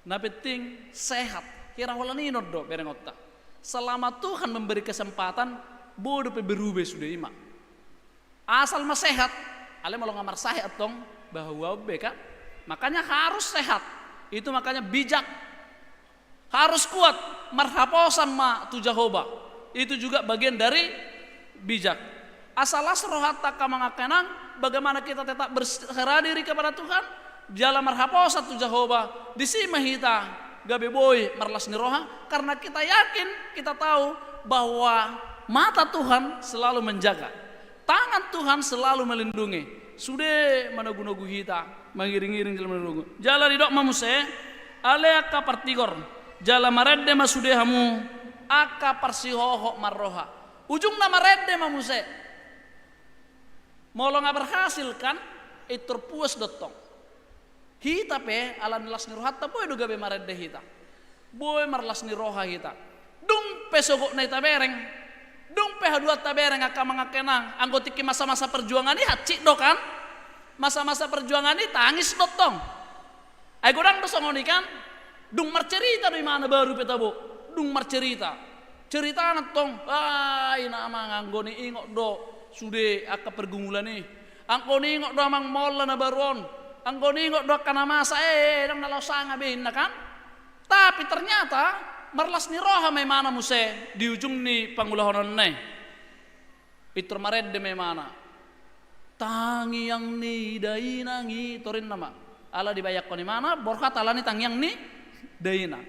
Na penting sehat. Hira holan i non do berengonta. Selama Tuhan memberi kesempatan, boi dope berubah sude i ma. Asal ma sehat. Alai molo nga marsahat tong, bahuaon be kan. Makanya harus sehat. Itu makanya bijak. Harus kuat, marhaposan ma tu Jahowa. Itu juga bagian dari bijak. Asa las rohanta angka amang angka inang, bagaimana kita tetap berserah diri kepada Tuhan, jala marhaposan tu Jahowa, disi ma hita gabe boi marlas ni roha, karena kita yakin, kita tahu bahwa mata Tuhan selalu menjaga. Tangan Tuhan selalu melindungi. Sude manogunogu hita, mangiringiring jala manogunogu. Jala didok ma muse, ale angka partigor, jala marende ma sude hamu angka parsihohot marroha. Ujungna marende ma muse. Molo nga berhasil kan, pintor puas do tong. Hita pe, ala ni las ni rohanta, boi do gabe marende hita. Boi marlas ni roha hita. Dung pe sogotna i tabereng, dung pe haduanta bereng angka amang angka inang, anggo tingki masa-masa perjuangan i hansit do kan. Masa-masa perjuangan i tangis do tong. Ai godang do songon i kan. Dung marcerita do imana baru pe tabo. Dung marcerita. Ceritana tong, ah, ina amang, anggo niingot do sude angka pergumulan i. Anggo niingot do amang molla na baru on. Anggo niingot do angka na masa, eh, ndang na laho sanga be inna kan. Tapi ternyata marlas ni roha ma imana muse di ujung ni pangulahononna i. Pintor marende ma imana. Tangiang ni dainang i, torinna ma. Ala dibayangkon imana, borhat ala ni tangiang ni dainang.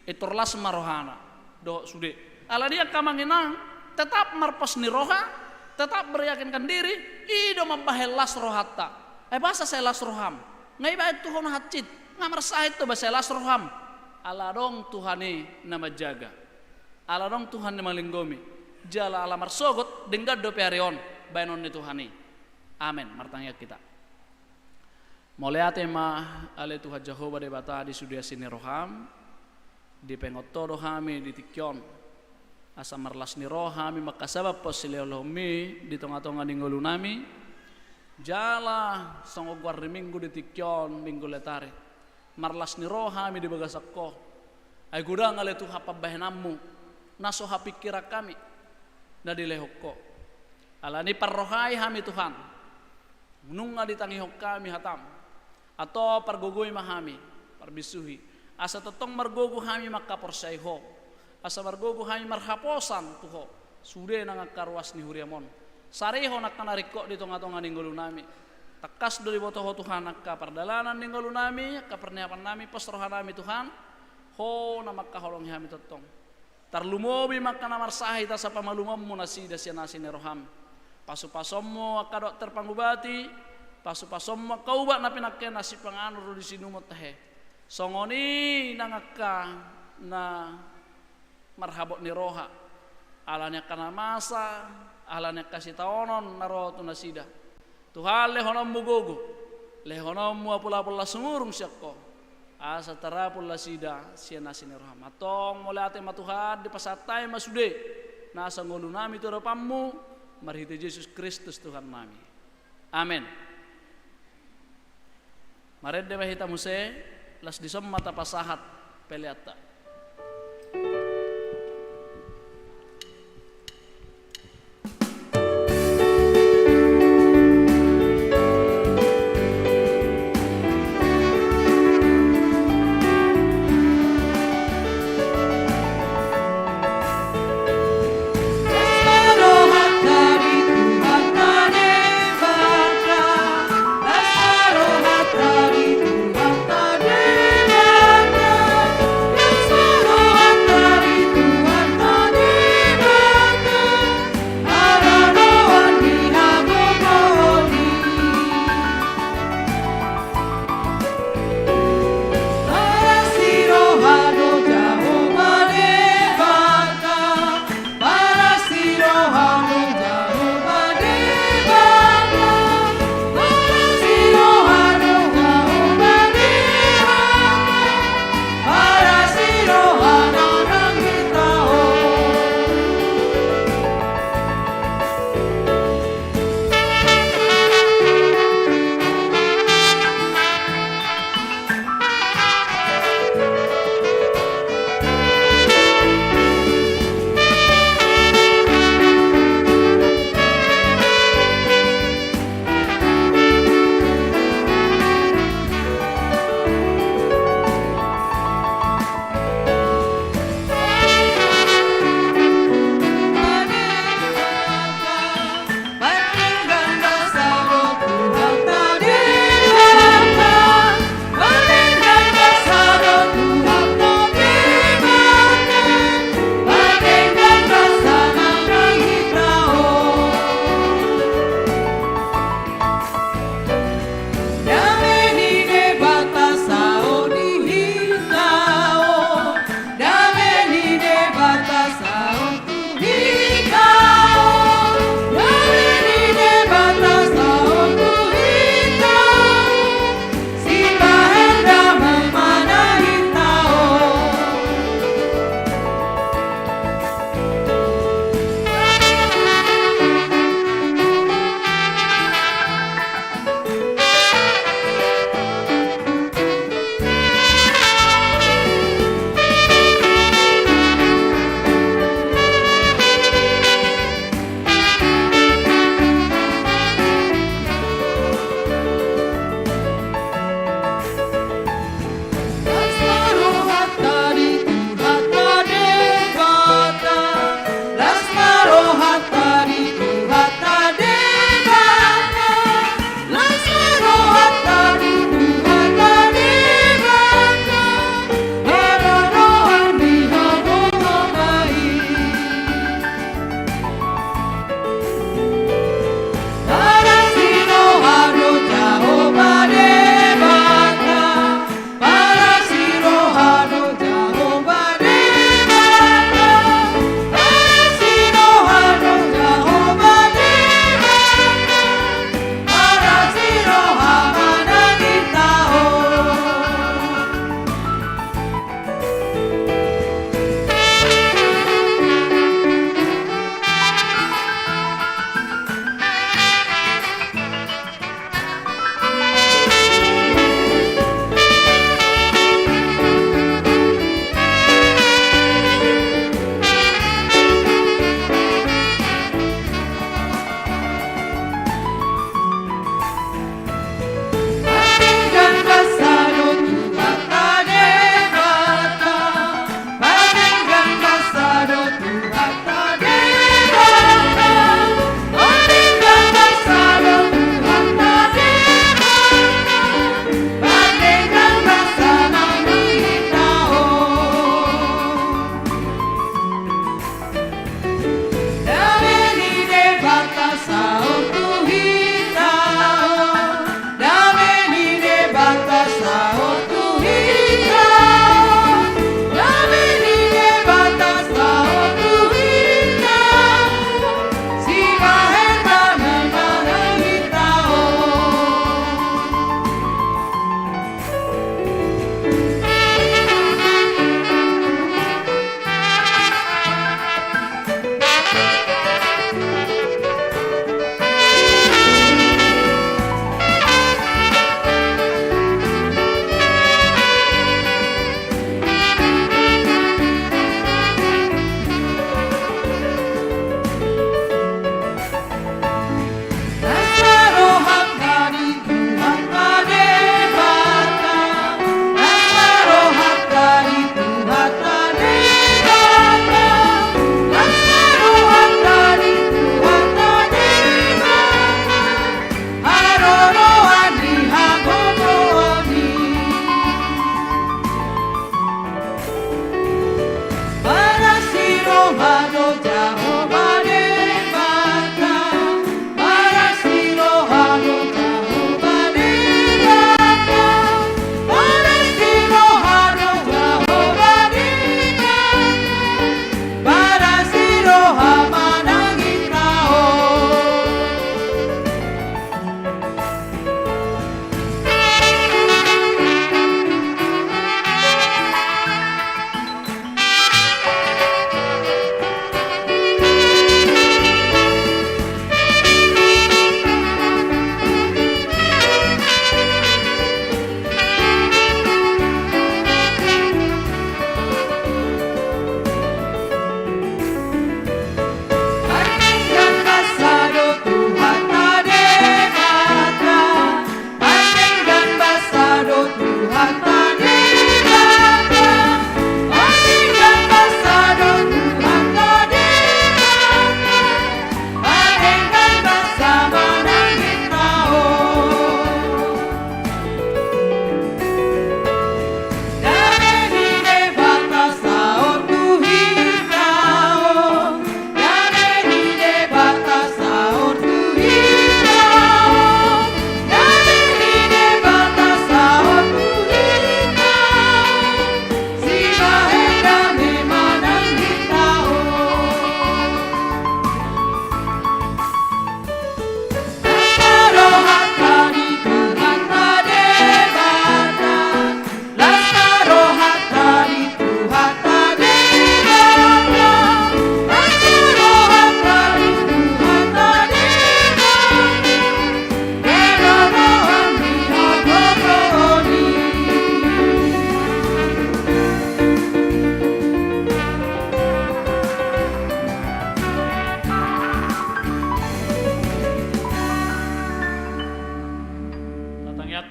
Pintor las ma rohana. Dohot sude. Ala ni angka amang inang, tetap marpos ni roha, tetap beryakinkan diri, i do mambahen las rohanta. Ai boasa sai las roham? Nga ibahen tu ho na hansit, nga marsahit do boasa sai las roham. Ala adong Tuhan i na manjaga. Ala adong Tuhan na malinggomi, jala ala marsogot denggan dope ari on bahenon ni Tuhan i. Amen. Martangiang hita. Mauliate ma ale Tuhan Jahowa Debata di sude asi ni roham, dipaingot ho do hami di tingki on, asa marlas ni roha hami mangkasabap pasilehonmi di tongatonga ni ngolunami, jala songon goar ni minggu di tingki on, Minggu Letari. Marlas ni roha hami di bagasan ho. Ai godang ale Tuhan pambahenanmu, na so hapingkiran hami, na dilehon ho. Ala ni parrohai hami Tuhan. Nunga ditangihon hami hatam. Antong pargogoi ma hami, parbisuhi. Asa tongtong margogo hami mangkaporsayai ho. Asa margogo hami marhaposan tu ho. Sude nang angka ruas ni huriam on. Sarihon angka na ringkot di tongatonga ni ngolunami. Tangkas do diboto ho Tuhan angka pardalanan ni ngolunami, angka parniapannami, pos rohanami Tuhan. Ho na mangkaholongi hami tongtong. Tarlumobi ma angka na marsahit asa pamalumonmu nasida sian asi ni roham. Pasupasonmu angka dokter pangubati, Pasu-pasonmu angka ubat na pinangke na sipanganon ro di sinumon tahe. Songon i nang angka na marhabot ni roha, ala ni angka na masa, ala ni angka sitaonon na ro tu nasida. Tuhan, lehononmu gogo, lehononmu apul-apul las sumurung sian Ho, asa tarapul nasida sian asi ni roham. Antong mauliate ma Tuhan, dipasahat hami ma sude nasa ngolunami tu adopanmu, marhite Jesus Kristus Tuhannami. Amen. Marende ma hita muse, laos dison ma tapasahat peleanta.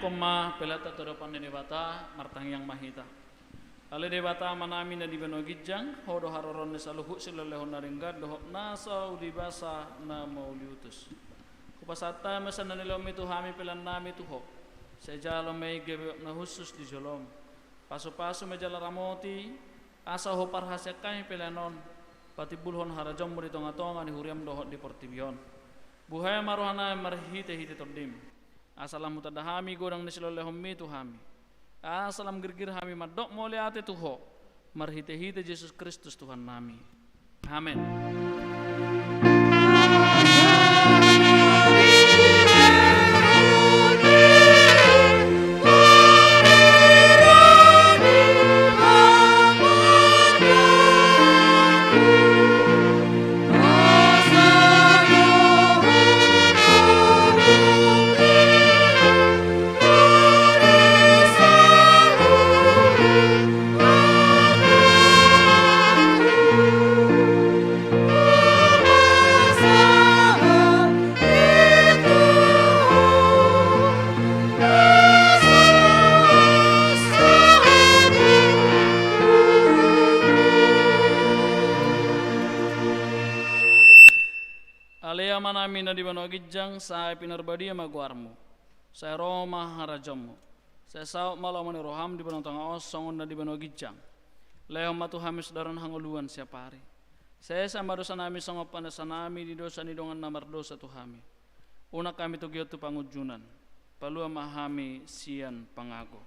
Tunduk ma peleanta tu adopan ni Debata, martangiang ma hita. Ale Debata Amanami na di banua ginjang, Ho do haroroan ni saluhut silehonlehon na denggan dohot nasa uli basa na mauliutus. Hupasahat hami ma sian na nilehonMi tu hami peleannami tu Ho. Sai jalo ma i gabe uap na hushus di joloM. Pasupasu ma jala ramoti, asa Ho parhaseang hami pelean on patimbulhon harajaonMu di tongatonga ni huriaM dohot di portibi on. Buhai ma rohanami marhitehite TondiM, asa lam hutanda hami godang ni silehonlehonMi tu hami, asa lam girgir hami mandok mauliate tu Ho, marhitehite Jesus Kristus Tuhannami. Amen. Ale Amanami na di banua ginjang, sai pinarbadia ma goarMu. Sai ro ma harajaonMu. Sai saut ma lomo ni rohaM di banua tonga on songon na di banua ginjang. Lehon ma tu hami sadari on hangoluan siapari. Sesa ma dosanami songon panesanami di dosa ni dongan na mardosa tu hami. Unang hami togihon tu pangunjunan. Palua ma hami sian pangago.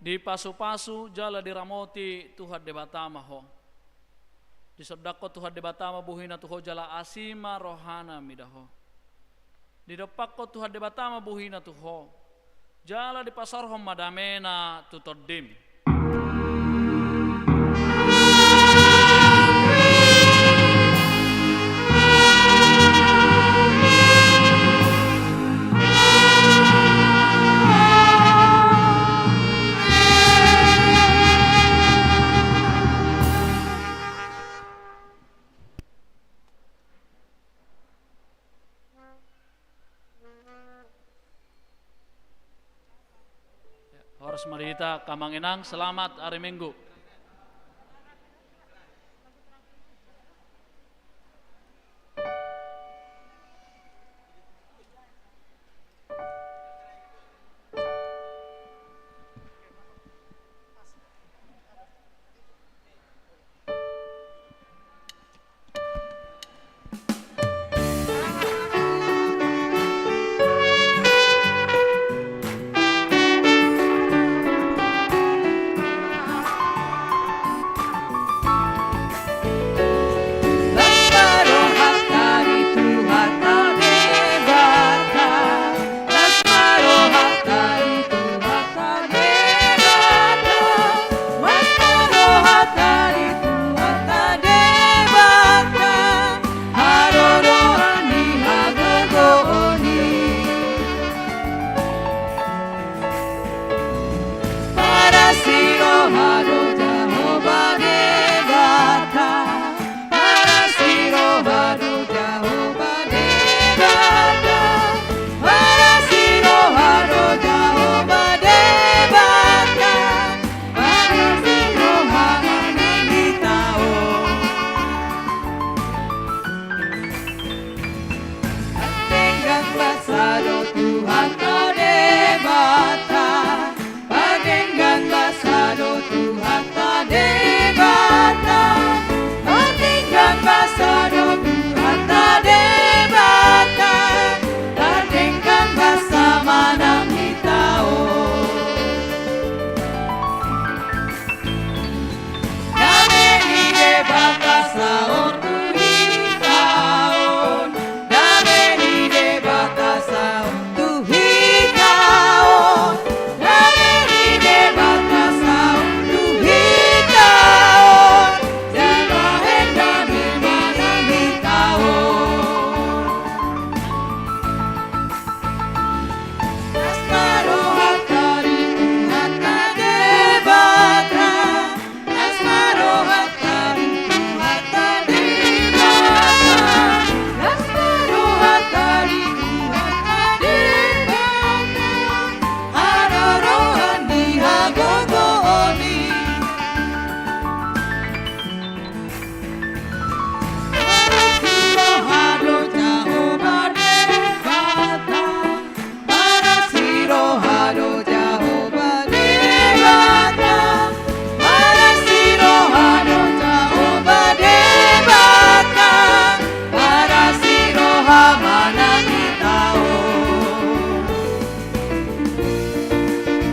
Dipasupasu jala diramoti Tuhan Debata ma ho. Disondangkon Tuhan Debata ma bohina tu ho jala asi ma rohana mida ho. Didompakkon Tuhan Debata ma bohina tu ho, jala dipasaorhon ma damena tu tondim. Horas ma di hita, Amang Inang, selamat hari Minggu.